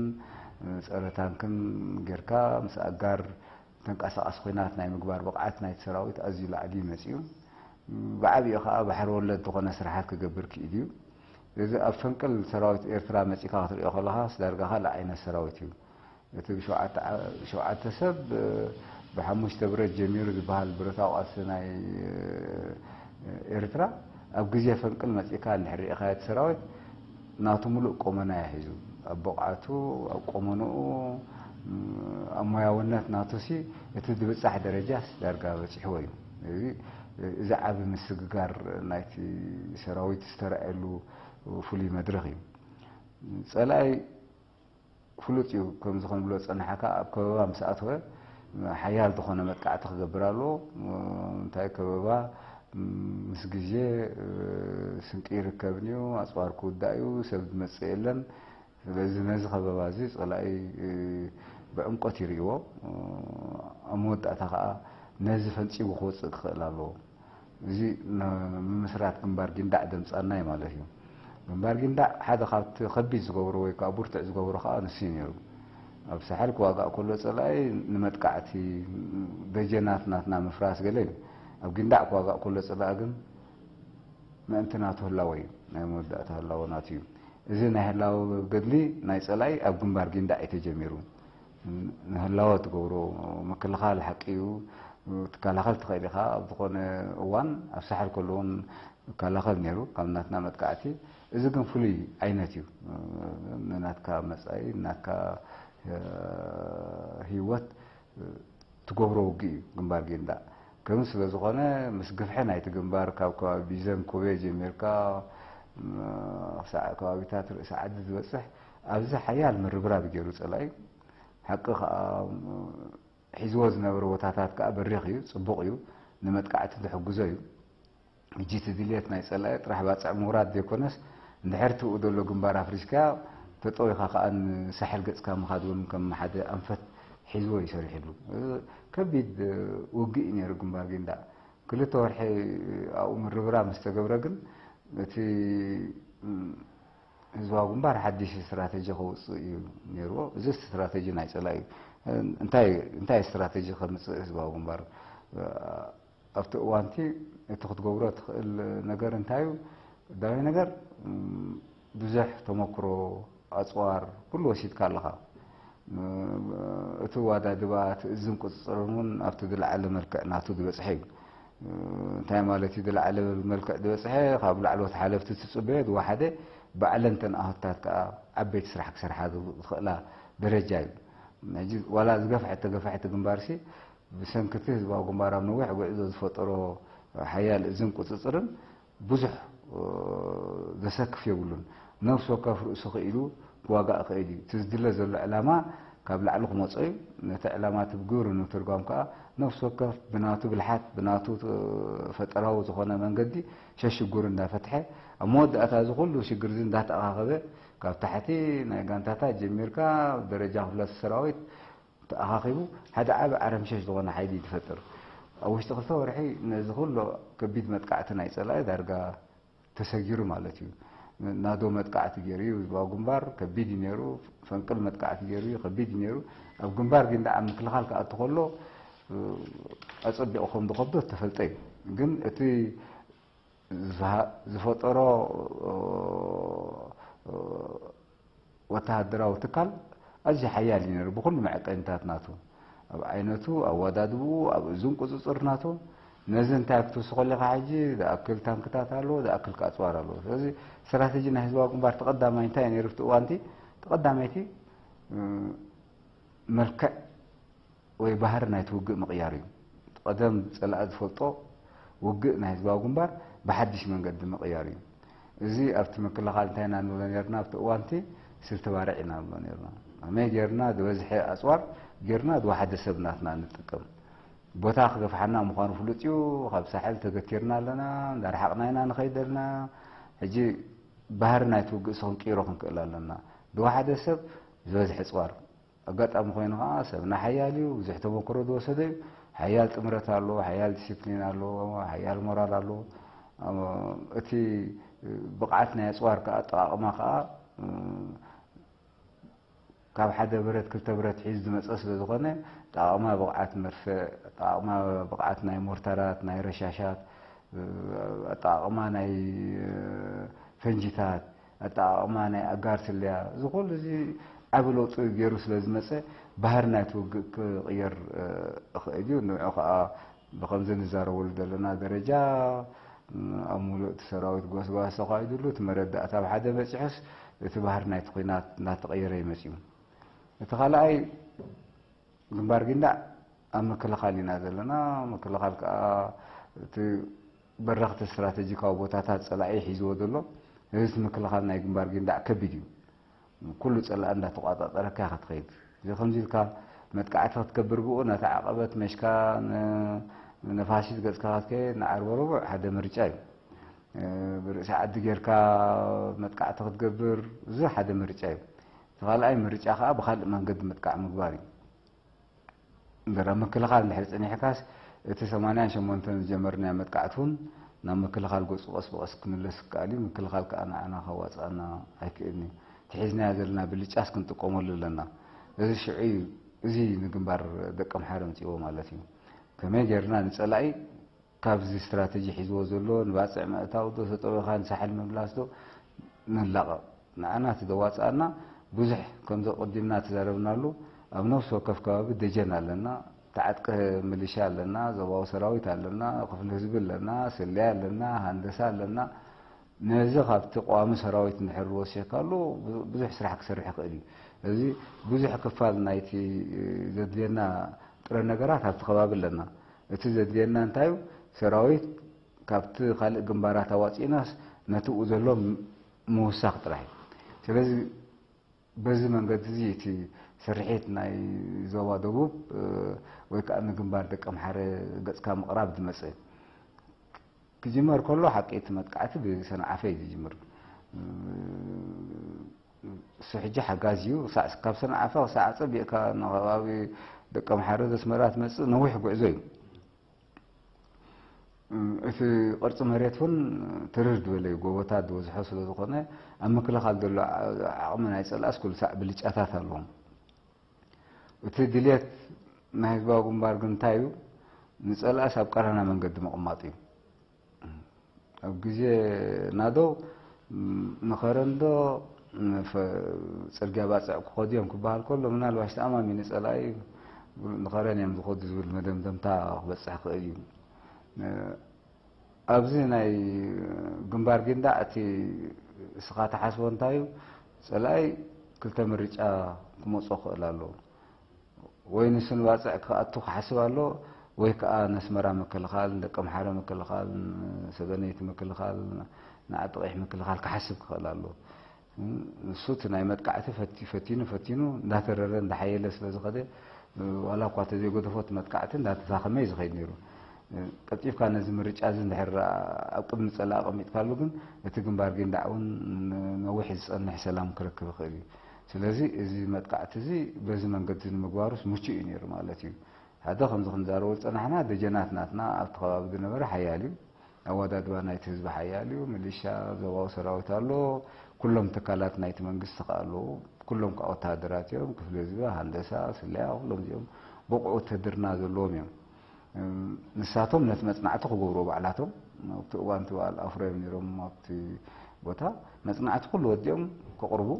ጸረ ታንክን ጌርካ ምስ ኣጋር ተንቀሳቐሲ ኲናት ናይ ምግባር ብቕዓት ናይቲ ሰራዊት ኣዝዩ ላዕሊ እዩ መጺኡ። ብዓቢኡ ከዓ ባሕሪ ወለድ ዝኾነ ስራሓት ክገብር ክኢሉ እዩ። እዚ ኣብ ፈንቅል ሰራዊት ኤርትራ መጺእካ ክትሪኦ ከለኻስ ዳርጋ ካልእ ዓይነት ሰራዊት እዩ። እቲ ብሸውዓተ ሰብ ብሓሙሽተ ብረት ጀሚሩ ዝበሃል ብረታዊ ቃልሲ ናይ ኤርትራ ኣብ ግዜ ፈንቅል መጺእካ እንድሕር ርኢኻዮ እቲ ሰራዊት ናቱ ሙሉእ ቆመና እዩ ሒዙ። ኣብ ብቕዓቱ፣ ኣብ ቆመንኡ፣ ኣብ ሞያውነት ናቱሲ እቲ ዝብጻሕ ደረጃስ ዳርጋ በጺሕዎ እዩ። እዚ ዓቢ ምስግጋር ናይቲ ሰራዊት ዝተራእየሉ ፍሉይ መድረኽ እዩ። ጸላኢ ፍሉጥ እዩ። ከምዚ ክንብሎ ዝጸናሕካ ኣብ ከበባ ምስ ኣተወ ሓያል ዝኾነ መጥቃዕቲ ክገብር ኣለዎ። እንታይ ከበባ ምስ ግዜ ስንቂ ይርከብን እዩ፣ ኣጽዋር ክውዳእ እዩ፣ ሰብ ዝመጽእ የለን። ስለዚ ነዚ ከበባ እዚ ጸላኢ ብዕምቆት ይርእይዎ። ኣብ መወዳእታ ከኣ ነዚ ፈንጺጉ ክወጽእ ክኽእል ኣለዎ። እዚ ንምምስራት ግንባር ጊንዳዕ ደምጻና እዩ ማለት እዩ። ግንባር ጊንዳዕ ሓደ ካብቲ ከቢድ ዝገብሮ ወይ ከዓ ብርቱዕ ዝገብሮ ከዓ ንሱ እዩ ነይሩ። ኣብ ሳሕል ክዋጋእ ከሎ ጸላኢ ንመጥቃዕቲ ደጀናት ናትና ምፍራስ ገለ እዩ። ኣብ ጊንዳዕ ክዋጋእ ከሎ ጸላኢ ግን ምእንቲ ናቱ ህላወ እዩ፣ ናይ መወዳእታ ህላወ ናቱ እዩ። እዚ ናይ ህላወ ገድሊ ናይ ጸላኢ ኣብ ግንባር ጊንዳዕ እዩ ተጀሚሩ። ንህላወ ትገብሮ ምክልኻል ሓቂ እዩ፣ ትከላኸል ትኽእል ኢኻ። ኣብ ዝኾነ እዋን ኣብ ሳሕል ከሎ እውን ይከላኸል ነይሩ ካብ ናትና መጥቃዕቲ። እዚ ግን ፍሉይ ዓይነት እዩ። ንናትካ መጻኢ፣ ንናትካ ህይወት ትገብሮ ውግእ እዩ ግንባር ጊንዳዕ። ከምዚ ስለ ዝኾነ ምስ ግፍሒ ናይቲ ግንባር ካብ ከባቢ ቢዘን ኮቤ ጀሚርካ ክሳዕ ከባቢታት ርእሲ ዓዲ ዝበጽሕ ኣብዚ ሓያል ምርብራብ ገይሩ ጸላኢ። ሓቂ ከኣ ሒዝዎ ዝነበረ ቦታታት ከኣ በሪኽ እዩ፣ ጽቡቕ እዩ፣ ንመጥቃዕቲ ዝሕግዞ እዩ። ሕጂ እቲ ድልየት ናይ ጸላኢ ጥራሕ ባጽዕ ምውራድ ዘይኮነስ፣ እንድሕር እቲ ብኡ ዘሎ ግንባር ኣፍሪስካዮ፣ ተጠዊኻ ከኣ ንሳሕል ገጽካ ምኻድ እውን ከም ሓደ ኣንፈት ሒዝዎ እዩ ሰሪሕሉ። እዚ ከቢድ ውግእ እዩ ነይሩ ግንባር ጊንዳዕ። ክልተ ወርሒ ኣብኡ ምርብራብ ምስ ተገብረ ግን፣ እቲ ህዝባዊ ግንባር ሓድሽ ስትራተጂ ከውጽእ እዩ ነይርዎ። እዚ ስትራተጂ ናይ ጸላኢ እዩ። እንታይ እንታይ ስትራተጂ ከምጽእ ህዝባዊ ግንባር ኣብቲ እዋንቲ እቲ ክትገብሮ ትኽእል ነገር እንታይ እዩ? ቀዳማይ ነገር ብዙሕ ተመክሮ፣ ኣጽዋር፣ ኩሉ ወሲድካ ኣለኻ። እቲ ዋዳድባ፣ እቲ እዝን ቁጽጽርን እውን ኣብቲ ዝለዓለ መልክዕ ናቱ ዝበጽሐ እዩ። እንታይ ማለት እዩ? ዝለዓለ መልክዕ ዝበጽሐ፣ ካብ ላዕለዎት ሓለፍቲ ትጽበዮ ዝወሓደ፣ ባዕለን ተን ኣሁታት ከኣ ዓበይቲ ስራሕ ክሰርሓ ዝኽእላ ደረጃ እዩ። ሕጂ ዋላ ዝገፍሐት ተገፋሕቲ ግንባርሲ ብሰንኪ እቲ ህዝባዊ ግንባር ኣብ ነዊሕ ጉዕዞ ዝፈጠሮ ሓያል እዝን ቁጽጽርን ብዙሕ ዘሰክፍ የብሉን። ነፍሲ ወከፍ ርእሱ ክኢሉ ክዋጋእ ይኽእል እዩ። እቲ ዝድለ ዘሎ ዕላማ ካብ ላዕሊ ክመጾ እዩ። ነቲ ዕላማ እቲ ብግብሪ ንምትርጓም ከኣ ነፍሲ ወከፍ ብናቱ ብልሓት፣ ብናቱ ፈጠራዊ ዝኾነ መንገዲ ሸሽጉር እንዳፈትሐ፣ ኣብ መወዳእታ እዚ ኩሉ ሽግር እዚ እንዳተኣኻኸበ ካብ ታሕቲ ናይ ጋንታታት ጀሚርካ ደረጃ ክፍለ ሰራዊት ተኣኻኺቡ ሓደ ዓቢ ዓረምሸሽ ዝኾነ ሓይሊ እዩ ዝፈጥር። ኣብ ውሽጢ ክልተ ወርሒ ነዚ ኩሉ ከቢድ መጥቃዕቲ ናይ ጸላኢ ዳርጋ ተሰጊሩ ማለት እዩ። ናዶ መጥቃዕቲ ገይሩ እዩ፣ ህዝባዊ ግንባር ከቢድ እዩ ነይሩ፣ ፈንቅል መጥቃዕቲ ገይሩ እዩ፣ ከቢድ እዩ ነይሩ። ኣብ ግንባር ግን ደኣ ምክልኻል ክኣቱ ከሎ፣ እ፣ ኣጸቢቑ ከም ዝኸብዶ ዝተፈልጠ እዩ። ግን እቲ ዝሃ-፣ ዝፈጠሮ፣ እ፣ ወተሃደራዊ ትካል ኣዝዩ ሓያል እዩ ነይሩ፣ ብኹሉ መዐቀኒታት ናቱ፣ ኣብ ዓይነቱ፣ ኣወዳድብኡ፣ ኣብ እዙን ቁጽጽር ናቱ። ነዚ እንታይ ክትውስኾ ኣለኻ ሕጂ? ዝኣክል ታንክታት ኣለዎ፣ ዝኣክል ኣጽዋር ኣለዎ። ስለዚ ስትራተጂ ናይ ህዝባዊ ግንባር ተቐዳማይ እንታይ እዩ ነይሩ ኣብቲ እዋንቲ? ተቐዳመይቲ፣ እ፣ መልክዕ ወይ ባህሪ ናይቲ ውግእ ምቕያር እዩ። ቀደም ጸላኢ ዝፈልጦ ውግእ ናይ ህዝባዊ ግንባር ብሓድሽ መንገዲ ምቕያር እዩ። እዚ ኣብቲ ምክልኻል እንታይ ኢና ንብሎ ነርና? ኣብቲ እዋንቲ ስልቲ ባርዕ ኢና ንብሎ ነርና። ከመይ ጌርና ዝበዝሐ ኣጽዋር ጌርና ዝወሓደ ሰብ ናትና ንጥቀም? ቦታ ክገፍሓና ምዃኑ ፍሉጥ እዩ። ካብ ሳሕል ተገቲርና ኣለና፣ እንዳረሓቕና ኢና ንኸይድ ዘለና። ሕጂ ባህሪ ናይቲ ውግእ ሲ ክንቅይሮ ክንክእል ኣለና። ዝወሓደ ሰብ ዝበዝሐ ኣጽዋር። ኣጋጣሚ ኮይኑ ኸዓ ሰብና ሓያል እዩ፣ ብዙሕ ተመክሮ ዝወሰደ እዩ። ሓያል ጥምረት ኣለዎ፣ ሓያል ዲሲፕሊን ኣለዎ፣ ሓያል ሞራል ኣለዎ። እቲ ብቕዓት ናይ ኣጽዋር ከኣ ኣጠቓቕማ ከኣ፣ ካብ ሓደ ብረት ክልተ ብረት ሒዙ ዝመጸ ስለ ዝኾነ፣ ኣጠቓቕማ ብቕዓት መድፍዕ፣ ኣጠቓቕማ ብቕዓት ናይ ሞርታራት፣ ናይ ረሻሻት፣ ኣጠቓቕማ ናይ ፈንጂታት፣ ኣጠቓቕማ ናይ ኣጋር ስለያ፣ እዚ ኩሉ እዚ ዓቢ ለውጢ ገይሩ ስለ ዝመጸ፣ ባህሪ ናይቲ ውግእ ክቕየር፣ እ፣ ይኽእል እዩ። ንዑ ከኣ ብኸምዚ ንዛረበሉ ዘለና ደረጃ፣ እ፣ ኣብ ሙሉእ እቲ ሰራዊት ጎስጓስ ተኻይዱሉ፣ እቲ መረዳእታ ኣብ ሓደ በጺሑስ፣ እቲ ባህሪ ናይቲ ኲናት እናተቐየረ እዩ መጺኡ። እቲ ካልኣይ፣ ግንባር ጊንዳዕ ኣብ ምክልኻል ኢና ዘለና። ምክልኻል ከኣ እቲ በረኽቲ ስትራተጂካዊ ቦታታት ጸላኢ ሒዝዎ ዘሎ፣ እዚ ምክልኻል ናይ ግንባር ጊንዳዕ ከቢድ እዩ። ኩሉ ጸላኢ እንዳተቋጻጸረካ ኢኻ ትኸይድ። እዚ ከምዚ ኢልካ መጥቃዕቲ ክትገብር ብኡ ነቲ ዓቐበት መሽካ ን-፣ ንፋሲት ገጽካ ክትከይድ ንዓርበ ረቡዕ ሓደ ምርጫ እዩ። እ፣ ብርእሲ ዓዲ ጌርካ መጥቃዕቲ ክትገብር፣ እዚ ሓደ ምርጫ እዩ። እቲ ካልኣይ ምርጫ ከኣ ብኻልእ መንገዲ ምጥቃዕ ምግባር እዩ። እምበር ኣብ ምክልኻል እንድሕር ጸኒሕካስ፣ እቲ ሰማንያን ሸሞንተን ዝጀመርናዮ መጥቃዕቲ እውን ናብ ምክልኻል ገጹ ቀስ ብቐስ ክምለስ ይከኣል እዩ። ምክልኻል ከኣ ንዓና ከዋጽኣና ኣይክእልን እዩ። እቲ ሒዝናዮ ዘለና ብልጫስ ክንጥቀመሉ ኣለና። እዚ ሽዑ እዩ፣ እዚ ንግንባር ደቀምሓረ ኣምጺእዎ ማለት እዩ። ከመይ ጌርና ንጸላኢ ካብዚ ስትራተጂ ሒዝዎ ዘሎ ንባጽዕ ምእታው ዶ፣ ተጠዊኻ ንሳሕል ምምላስ ዶ ንላቐቕ? ንዓና እቲ ዘዋጽኣና ብዙሕ፣ ከምዚ ቀዲምና ተዛረብናሉ፣ ኣብ ነፍሲ ወከፍ ከባቢ ደጀን ኣለና፣ ተዓጥቀ ሚሊሻ ኣለና፣ ዞባዊ ሰራዊት ኣለና፣ ክፍሊ ህዝቢ ኣለና፣ ስለያ ኣለና፣ ሃንደሳ ኣለና። ነዚ ካብቲ ቀዋሚ ሰራዊት እንድሕር ወሲኽካሉ ብዙ-፣ ብዙሕ ስራሕ ክሰርሕ ይኽእል እዩ። እዚ ብዙሕ ክፋል ናይቲ ዘድልየና ጥረ ነገራት ኣብቲ ከባቢ ኣለና። እቲ ዘድልየና እንታይ እዩ? ሰራዊት ካብቲ ካልእ ግንባራት ኣዋጺእናስ ነቲ ብኡ ዘሎ ም-፣ ምውሳኽ ጥራሕ እዩ። ስለዚ በዚ መንገዲ እዚ እቲ ስርሒት ናይ ዞባ ደቡብ፣ እ፣ ወይ ከኣ ንግንባር ደቀምሓረ ገጽካ ምቕራብ ዝመጽእ ክጅመር ከሎ ሓቂ እቲ መጥቃዕቲ ብሰንዓፈ እዩ ዝጅምር። እ፣ እሱ ሕጂ ሓጋዝ እዩ። ክሳዕ፣ ካብ ሰንዓፈ ክሳዕ ኣጸቢቕካ ንከባቢ ደቀምሓረ ዘስመራ ትመጽእ ነዊሕ ጉዕዞ እዩ። እቲ ቅርጺ መሬት እውን ትርር ዝበለ እዩ፣ ጎቦታት ዝበዝሖ ስለ ዝኾነ፣ ኣብ ምክልኻል ዘሎ ዓ-፣ ዓቕሚ ናይ ጸላእስ ኩሉ ሳዕ ብልጫታት ኣለዎም። እቲ ድሌት ናይ ህዝባዊ ግንባር ግን እንታይ እዩ? ንጸላእስ ኣብ ቀራና መንገዲ ምቕማጥ እዩ። ኣብ ግዜ ናደው፣ ም-፣ ንኸረን ዶ ንፈ-፣ ጽርግያ ባጽዕ ክኸዱ እዮም ክበሃል ከሎ፣ ምናልባሽ ተኣማሚኑ ጸላኢ ንኸረን እዮም ዝኸዱ ዝብል መደምደምታ ክበጽሕ ክእል እዩ። እ፣ ኣብዚ ናይ ግንባር ጊንዳዕ እቲ እስኻ ትሓስቦ እንታይ እዩ? ጸላኢ ክልተ ምርጫ ክመጾ ክእል ኣለዎ። ወይ ንሱ ንባጽዕ ክኣቱ ክሓስብ ኣሎ፣ ወይ ከኣ ነስመራ ምክልኻል፣ ንደቀምሓረ ምክልኻል፣ ንሰገነይቲ ምክልኻል፣ ንዓዲ ቀይሕ ምክልኻል ክሓስብ ክኽእል ኣሎ። ንሱ እቲ ናይ መጥቃዕቲ ፈቲ-፣ ፈቲኑ፣ ፈቲኑ፣ እንዳተረረ፣ እንዳሓየለ ስለ ዝኸደ፣ ዋላ እኳ ተዘይገደፎ እቲ መጥቃዕቲ እንዳተታኸመ እዩ ዝኸይድ ነይሩ። ቀልጢፍካ ነዚ ምርጫ እዚ እንድሕር ኣብ ቅድሚ ጸላኢ ኣቐሚጥካሉ ግን እቲ ግንባር ጊንዳዕ እውን ነዊሕ ዝጸንሕ ሰላም ክረክብ ይኽእል እዩ። ስለዚ እዚ መጥቃዕቲ እዚ በዚ መንገዲ ንምግባሩስ ምቹእ እዩ ነይሩ ማለት እዩ። ሓደ ከምዚ ክንዛረቦ ዝጸናሕና ደጀናት ናትና ኣብቲ ከባቢ ዝነበረ ሓያል እዩ። ኣወዳድባ ናይቲ ህዝቢ ሓያል እዩ። ሚሊሻ፣ ዞባዊ ሰራዊት ኣሎ። ኩሎም ትካላት ናይቲ መንግስቲ ከኣ ኣለዉ። ኩሎም ከኣ ወተሃደራት እዮም። ክፍለ ህዝቢ፣ ሃንደሳ፣ ስለያ፣ ኩሎም እዚኦም ብቑዕ ውትህድርና ዘለዎም እዮም። ንሳቶም ነቲ መጽናዕቲ ክገብርዎ ባዕላቶም ኣብቲ እዋን እቲ በዓል ኣፍሮ እዮም ነይሮም ኣብቲ ቦታ መጽናዕቲ ኩሉ ወዲኦም ከቕርቡ።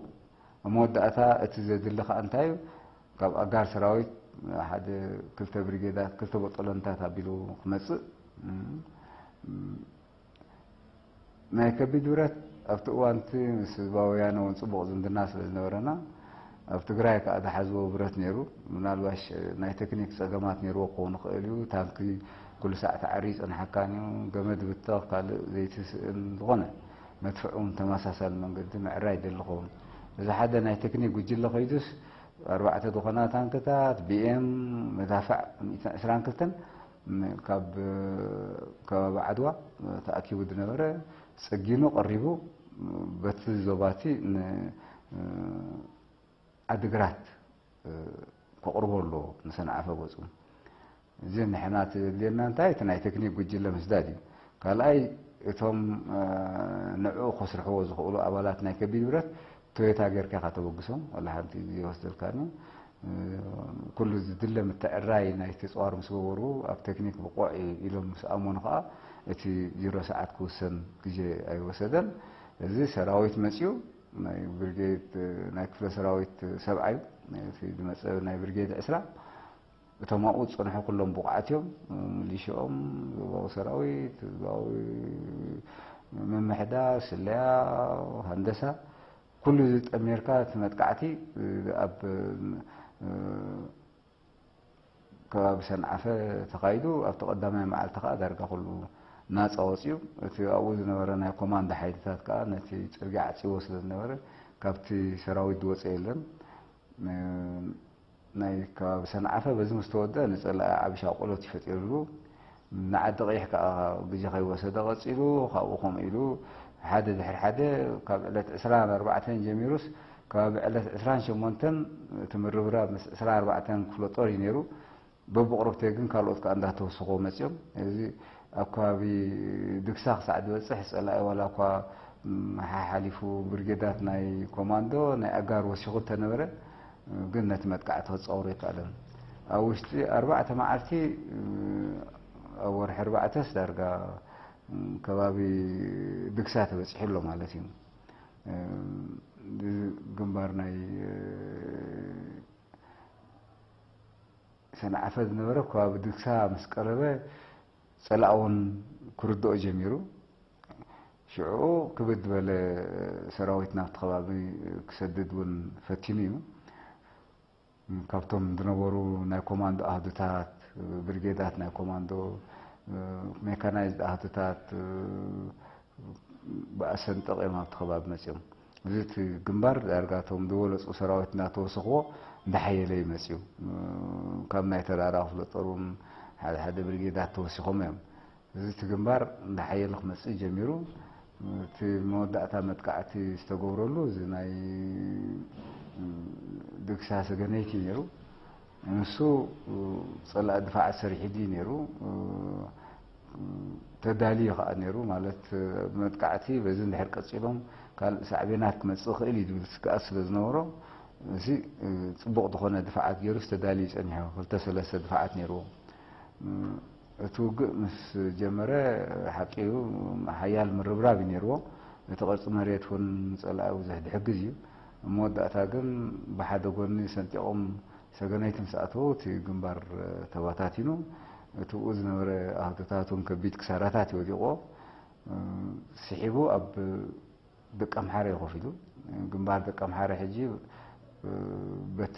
ኣብ መወዳእታ እቲ ዘድሊ ከኣ እንታይ እዩ? ካብ ኣጋር ሰራዊት ሓደ ክልተ ብሪጌዳት፣ ክልተ ቦጦሎንታት ኣቢሉ ክመጽእ ናይ ከቢድ ብረት ኣብቲ እዋን እቲ ምስ ህዝባዊ ወያነ እውን ጽቡቕ ዝምድና ስለ ዝነበረና፣ ኣብ ትግራይ ከኣ ዝሓዝዎ ብረት ነይሩ። ምናልባሽ ናይ ቴክኒክ ጸገማት ነይርዎ ክኸውን ይኽእል እዩ። ታንኪ ኩሉ ሳዕ ተዓርዩ ይጸንሓካን እዩ። ገመድ ብተኽ ካልእ ዘይትስእን ዝኾነ መድፍዕ እውን ተመሳሳሊ መንገዲ ምዕራይ ይደሊ ይኸውን። እዚ ሓደ ናይ ቴክኒክ ጉጅለ ከይዱስ ኣርባዕተ ዝኾና ታንክታት፣ ቢኤም፣ መዳፍዕ ሚእትን ዕስራን ክልተን ካብ ከባቢ ዓድዋ ተኣኪቡ ዝነበረ ጸጊኑ ቀሪቡ በቲ ዞባቲ ንዓድግራት ከቕርቦ ኣለዎ ንሰንዓፈ ገጹ። እዚ ንሕና እቲ ዘድልየና እንታይ እቲ ናይ ቴክኒክ ጉጅለ ምስዳድ እዩ። ካልኣይ እቶም ንዕኡ ከስርሕዎ ዝኽእሉ ኣባላት ናይ ከቢድ ብረት ቶዮታ ጌርካ ኢኻ ተበግሶም፣ ዋላ ሓንቲ ግዜ ይወስደልካኒ። ኩሉ ዝድለ ምትዕራይ ናይቲ ጸዋር ምስ ገበሩ ኣብ ቴክኒክ ብቑዕ ኢሎም ምስ ኣመኑ ከኣ እቲ ዜሮ ሰዓት ክውሰን ግዜ ኣይወሰደን። እዚ ሰራዊት መጺኡ ናይ ብርጌድ ናይ ክፍለ ሰራዊት ሰብዓዩ እቲ ዝመጸ ናይ ብርጌድ ዕስራ እቶም ኣብኡ ዝጸንሑ ኩሎም ብቑዓት እዮም። ሚሊሽኦም፣ ዞባዊ ሰራዊት፣ ህዝባዊ ምምሕዳር፣ ስለያ፣ ሃንደሳ ኩሉ እዚ ጠሚርካ እቲ መጥቃዕቲ ኣብ ከባቢ ሰንዓፈ ተኻይዱ ኣብቲ ቀዳማይ መዓልቲ ከኣ ዳርጋ ኩሉ ናጻ ወጺኡ። እቲ ኣብኡ ዝነበረ ናይ ኮማንዶ ሓይልታት ከኣ ነቲ ጽርግያ ዓጺዎ ስለ ዝነበረ ካብቲ ሰራዊት ዝወጸ የለን። ናይ ከባቢ ሰንዓፈ በዚ ምስ ተወደአ ንጸላኢ ዓቢ ሻቆሎት እዩ ፈጢሩሉ። ንዓዲ ቀይሕ ከኣ ግዜ ከይወሰደ ቀጺሉ፣ ካብኡ ከምኡ ኢሉ ሓደ ድሕሪ ሓደ ካብ ዕለት ዕስራን ኣርባዕተን ጀሚሩስ ከባቢ ዕለት ዕስራን ሸሞንተን እቲ ምርብራብ ምስ ዕስራን ኣርባዕተን ክፍለ ጦር እዩ ነይሩ። በብቕርብተይ ግን ካልኦት ከኣ እንዳተወሰኹ መጺኦም። እዚ ኣብ ከባቢ ድግሳ ክሳዕ ዝበጽሕ ጸላኢ ዋላ እኳ ሓሓሊፉ ብርጌዳት ናይ ኮማንዶ ናይ ኣጋር ወሲኹ እንተነበረ ግን ነቲ መጥቃዕቲ ክጻወሮ ኣይከኣለን። ኣብ ውሽጢ ኣርባዕተ መዓልቲ ኣብ ወርሒ ኣርባዕተስ ዳርጋ ከባቢ ድግሳ ተበጺሑ ኣሎ ማለት እዩ። እዚ ግንባር ናይ ሰንዓፈ ዝነበረ ከባቢ ድግሳ ምስ ቀረበ ጸላእ እውን ክርድኦ ጀሚሩ። ሽዑ ክብድ ዝበለ ሰራዊት ናብቲ ከባቢ ክሰድድ እውን ፈቲኑ እዩ። ካብቶም ዝነበሩ ናይ ኮማንዶ ኣሃዱታት፣ ብርጌዳት ናይ ኮማንዶ፣ ሜካናይዝድ ኣሃዱታት ብኣሰንጠቕ እዮም ኣብቲ ከባቢ መጺኦም። እዚ እቲ ግንባር ዳርጋ እቶም ዝበለጹ ሰራዊት እናተወሰኽዎ እንዳሓየለ እዩ መጺኡ። ካብ ናይ ተራራ ክፍለ ጦር እውን ሓደ ሓደ ብርጌዳት ተወሲኾም እዮም። እዚ እቲ ግንባር እንዳሓየለ ክመጽእ ጀሚሩ። እቲ መወዳእታ መጥቃዕቲ ዝተገብረሉ እዚ ናይ ድግሳ ሰገነይቲ እዩ ነይሩ። ንሱ ጸላኢ ድፋዕ ሰሪሑ ድዩ ነይሩ? ተዳልዩ ከኣ ነይሩ። ማለት መጥቃዕቲ በዚ እንድሕር ቀጺሎም ካልእ ሳዕቤናት ክመጽእ ይኽእል እዩ ዝብል ስግኣት ስለ ዝነበሮ፣ እዚ ጽቡቕ ዝኾነ ድፋዓት ገይሩ ተዳልዩ ጸኒሑ። ክልተ ሰለስተ ድፋዓት ነይርዎ። እቲ ውግእ ምስ ጀመረ ሓቂ እዩ፣ ሓያል ምርብራብ እዩ ነይርዎ። እቲ ቅርጺ መሬት እውን ጸላኢ ብዙሕ ዝሕግዝ እዩ። ኣብ መወዳእታ ግን ብሓደ ጎኒ ሰንጢቖም ሰገነይቲ ምስ ኣተዉ እቲ ግንባር ተበታቲኑ። እቲ ብኡ ዝነበረ ኣሃዱታት እውን ከቢድ ክሳራታት እዩ ወዲቕዎ። ስሒቡ ኣብ ደቀምሓረ እዩ ኮፍ ኢሉ። ግንባር ደቀምሓረ ሕጂ በቲ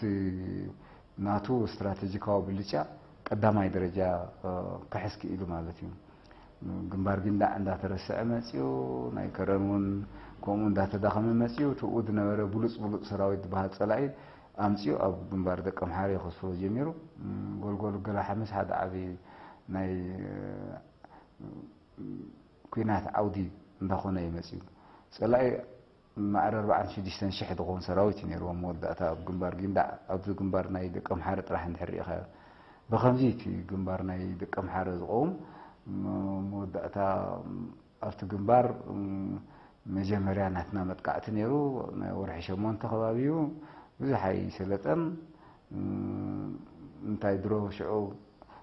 ናቱ ስትራተጂካዊ ብልጫ ቀዳማይ ደረጃ ክሕዝ ክኢሉ ማለት እዩ። ግንባር ጊንዳዕ እንዳተረስዐ መጺኡ፣ ናይ ከረን እውን ከምኡ እንዳተዳኸመ መጺኡ፣ እቲ ብኡ ዝነበረ ብሉጽ ብሉጽ ሰራዊት ዝበሃል ጸላኢ ኣምጺኡ ኣብ ግንባር ደቀምሓረ ከስፍሮ ጀሚሩ። ጎልጎል ገላ ሓምስ ሓደ ዓቢ ናይ ኩናት ዓውዲ እንዳኾነ እዩ መፅዩ። ፀላኢ ማዕረ ኣርባዓን ሽዱሽተን ሽሕ ዝኸውን ሰራዊት እዩ ነይርዎ። መወዳእታ ኣብ ግንባር ጊንዳዕ፣ ኣብዚ ግንባር ናይ ደቀምሓረ ጥራሕ እንድሕር ርኢኻዮ፣ ብኸምዚ እቲ ግንባር ናይ ደቀምሓረ ዝቐውም፣ መወዳእታ ኣብቲ ግንባር መጀመርያ ናትና መጥቃዕቲ ነይሩ። ናይ ወርሒ ሸሞንተ ከባቢ እዩ። ብዙሕ ኣይሰለጠን። እንታይ ድሮ ሽዑ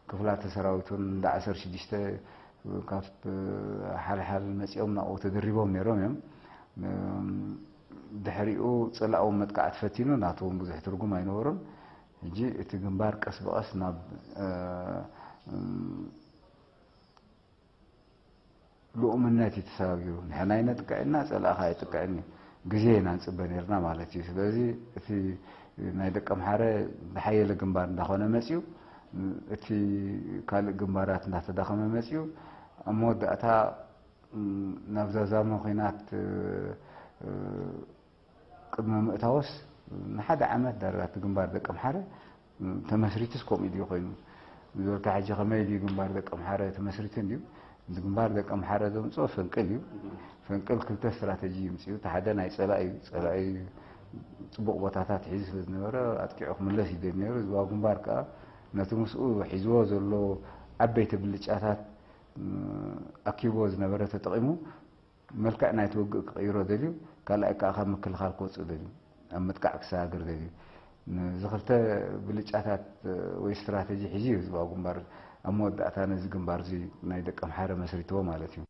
ክፍላተ ሰራዊት እውን እንዳ ዓሰርተ ሽዱሽተ ካብ ሓልሓል መፂኦም ናብኡ ተደሪቦም ነይሮም እዮም። ድሕሪኡ ፀላእዎም መጥቃዕቲ ፈቲኑ፣ ናቱ እውን ብዙሕ ትርጉም ኣይነበሮን። ሕጂ እቲ ግንባር ቀስ ብቐስ ናብ ልኡምነት እዩ ተሰጋጊሩ። ንሕና ኣይነጥቅዕና፣ ጸላእኻ ኣይጥቅዕን እዩ። ግዜ ኢና ንጽበ ነርና ማለት እዩ። ስለዚ እቲ ናይ ደቀምሓረ ዝሓየለ ግንባር እንዳኾነ መጽዩ፣ እቲ ካልእ ግንባራት እንዳተዳኸመ መጽዩ፣ ኣብ መወዳእታ ናብዛ ዛመ ኹናት ቅድሚ ምእታዎስ ንሓደ ዓመት ዳርጋ እቲ ግንባር ደቀምሓረ ተመስሪቱስ ከምኡ ድዩ ኮይኑ ዝበልካ፣ ሕጂ ከመይ ድዩ ግንባር ደቀምሓረ ተመስሪቱ እንድዩ? እቲ ግንባር ደቀምሓረ ዘምፅኦ ፈንቅል እዩ። ፈንቅል ክልተ ስትራተጂ ይምፅኡ። እቲ ሓደ ናይ ፀላኢ እዩ። ፀላኢ ፅቡቕ ቦታታት ሒዙ ስለ ዝነበረ ኣጥቂዑ ክምለስ ይደል ነይሩ። ዝዋ ግንባር ከዓ ነቲ ምስኡ ሒዝዎ ዘሎ ዓበይቲ ብልጫታት ኣኪብዎ ዝነበረ ተጠቒሙ መልክዕ ናይቲ ውግእ ክቕይሮ ደልዩ፣ ካልኣይ ከዓ ካብ ምክልኻል ክወፅእ ደልዩ፣ ኣብ ምጥቃዕ ክሰጋገር ደልዩ። እዚ ክልተ ብልጫታት ወይ ስትራተጂ ሒዙ እዩ ዝዋ ግንባር ኣብ መወዳእታ ነዚ ግንባር እዚ ናይ ደቀምሓረ መስሪትዎ ማለት እዩ።